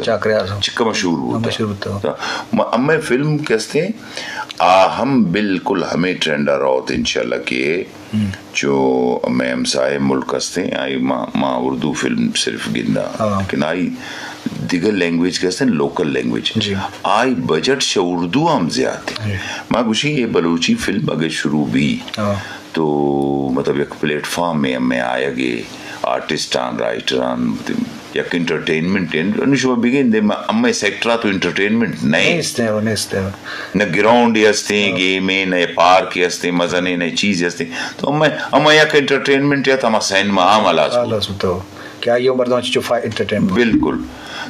چاکر اعظم۔ چکا مشہور بوتا۔ مشہور بوتا۔ تو م-، امے فلم کہ استیں، آ ہم بالکل ہمے ٹرینڈ ءَ روت انشاءاللہ کہ چو مئے ہمسائے ملک استیں، آئی ما، ما اردو فلم صرف گنداں، ہاں۔ لیکن آئی دیگر لینگویج کہ استیں، لوکل لینگویج، جی۔ آئی بجٹ چہ اردو ہم زیات ایں۔ جی۔ ما گوشیں اے بلوچی فلم اگہ شروع بی، ہاں۔ تو مطلب یک پلیٹ فارمے ہمے آیگے، آرٹسٹاں، رائٹراں، یک انٹرٹینمنٹ ایں، نو شما بگندے، ما، ہمے سیکٹر ءَ تو انٹرٹینمنٹ نہ ایں۔ نیست ایں، وہ نیست ایں۔ نہ گراؤنڈے استیں، ہاں۔ گیمے، نہ پارکے استیں، مزنیں، نہ چیزے استیں۔ تو ہمے، ہمے یک انٹرٹینمنٹ یا تو ہما سینما ہم ہلاس بوت۔ ہلاس بوت۔ کہ آئی ءَ مردم چچو فا-، انٹرٹین بوت۔ بالکل۔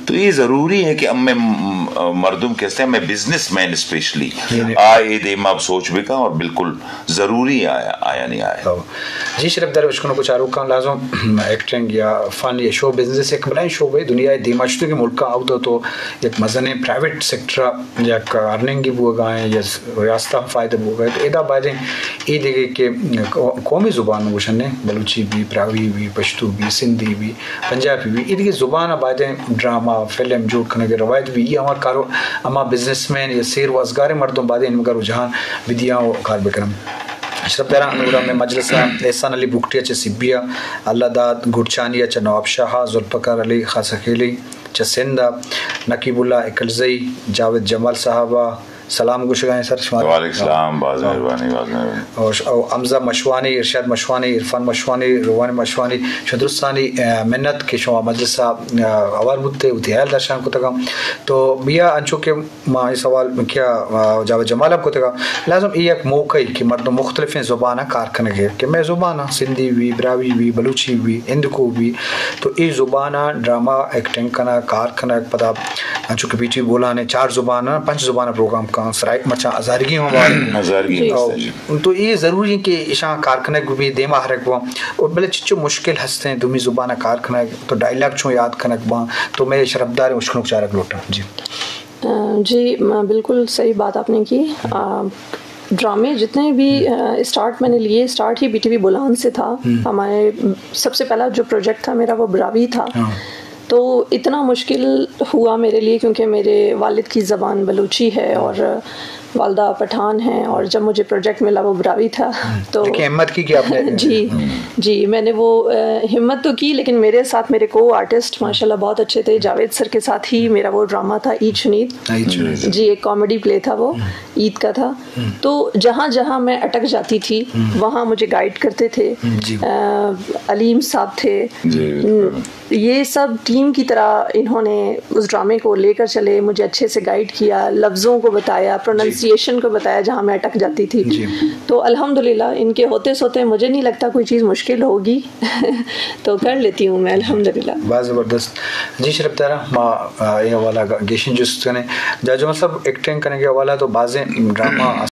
تو اے ضروری ایں کہ ہمے م-، مردم کہ استیں، ہمے بزنس مین اسپیشلی، جی، جی۔ آ اے دیما سوچ بکن اور بالکل ضروری آیا، آیا نہیں آیا۔ ہو۔ جی شرف دار، اشکنوک ءُ چاروکاں، لازم ایکٹنگ یا فن یا شو بزنس یک بلائیں شعبے، دنیا ءِ دیما شتگیں ملکاں اودا تو یک مزنیں پرائیویٹ سیکٹر ءَ یک ارننگے بوگا ایں یا ریاست ءَ ہم فائدہ بوگا ایں۔ تو ادا بائدیں اے دگہ کہ قومی زبان گوشن ایں، بلوچی بی، براہوئی بی، پشتو بی، سندھی بی، پنجابی بی، اے دگہ زبان ءَ بائدیں ڈرامہ، فلم جوڑ کنگ ءِ روایت بی، اے ہما کارو-، ہما بزنس مین یا سیر و ازگاریں مردم بائدیں اینمگا رجحان بدیاں و کار بکنن۔ اشرف دارا، نورا مئے مجلس ءَ احسان علی بگٹی ءَ چہ سبی ءَ، اللہ داد گڈچانی ءَ چہ نوابشاہ ءَ، ذوالفقار علی خاصخیلی چہ سندھ ءَ، نقیب اللہ اکلزئی، جاوید جمال صاحب ءَ سلام گوشگا ایں سر شما۔ وعلیکم السلام، باز مہربانی، باز مہربانی۔ اور ش-، اور حمزہ مشوانی، ارشاد مشوانی، عرفان مشوانی، روحان مشوانی، شما درستانی، آ، منت کہ شما مجلس ءَ، آ، ہوار بوتے، وتی ہیال درشان کتگا۔ تو بیا انچو کہ ما اے سوال کیا، آ، جاوید جمال ءَ کتگا، لازم اے یک موقع اے کہ مردم مختلفیں زباناں کار کنگ ءَ کہ مئے زباناں سندھی بی، براہوئی بی، بلوچی بی، ہندکو بی، تو اے زباناں ڈرامہ ایکٹنگ کنگ، کار کنگ، پدا انچو کہ بی ٹی وی بولان ایں، چار زباناں، پنچ زباناں پروگرام کن، سرائیک مرچاں ہزارگی ہم وارت۔ ہزارگی جی۔ ہم است، جی۔ تو اے ضروری ایں کہ اشاں کار کنگ بی، دیما ہرگ بی۔ اور بلے چچو مشکل ہستیں دومی زباناں کار کنگ، تو ڈائیلاگ چون یاد کنگ باں، تو مئے شرفدار اشکنوک چارگ لوٹاں۔ جی۔ آ، جی، م-، بالکل صحیح بات آپ نے کی۔ آ، ڈرامے جتنے بھی، آ، اسٹارٹ میں نے لیے، اسٹارٹ ہی بی ٹی وی بولان سے تھا۔ ہمارے سب سے پہلا جو پروجیکٹ تھا میرا، وہ براوی تھا۔ ہاں۔ تو اتنا مشکل ہوا میرے لیے، کیونکہ میرے والد کی زبان بلوچی ہے اور والدہ پٹھان ہیں، اور جب مجھے پروجیکٹ ملا، وہ براوی تھا۔ تو لیکن ہمت کی کہ آپ نے جی، جی، میں نے وہ، آ، ہمت تو کی، لیکن میرے ساتھ میرے کو آرٹسٹ ماشاءاللہ بہت اچھے تھے۔ جاوید سر کے ساتھ ہی میرا وہ ڈرامہ تھا عید شنید۔ عید شنید۔ جی، ایک کامیڈی پلے تھا وہ، عید کا تھا۔ تو جہاں جہاں میں اٹک جاتی تھی، وہاں مجھے گائیڈ کرتے تھے۔ جی۔ آ، علیم صاحب تھے۔ جی۔ یہ سب ٹیم کی طرح انہوں نے اس ڈرامے کو لے کر چلے، مجھے اچھے سے گائیڈ کیا، لفظوں کو بتایا، پروننسیشن کو بتایا جہاں میں اٹک جاتی تھی۔ جی۔ تو الحمدللہ ان کے ہوتے سوتے مجھے نہیں لگتا کوئی چیز مشکل ہوگی۔ تو کر لیتی ہوں میں الحمدللہ۔ باز زبردست۔ جی شرف دارا، ما، آ، اے حوالہ گیشیں جست کنیں۔ جاوید جمال صاحب، ایکٹنگ کنگ ءِ حوالہ تو بازیں ڈرامہ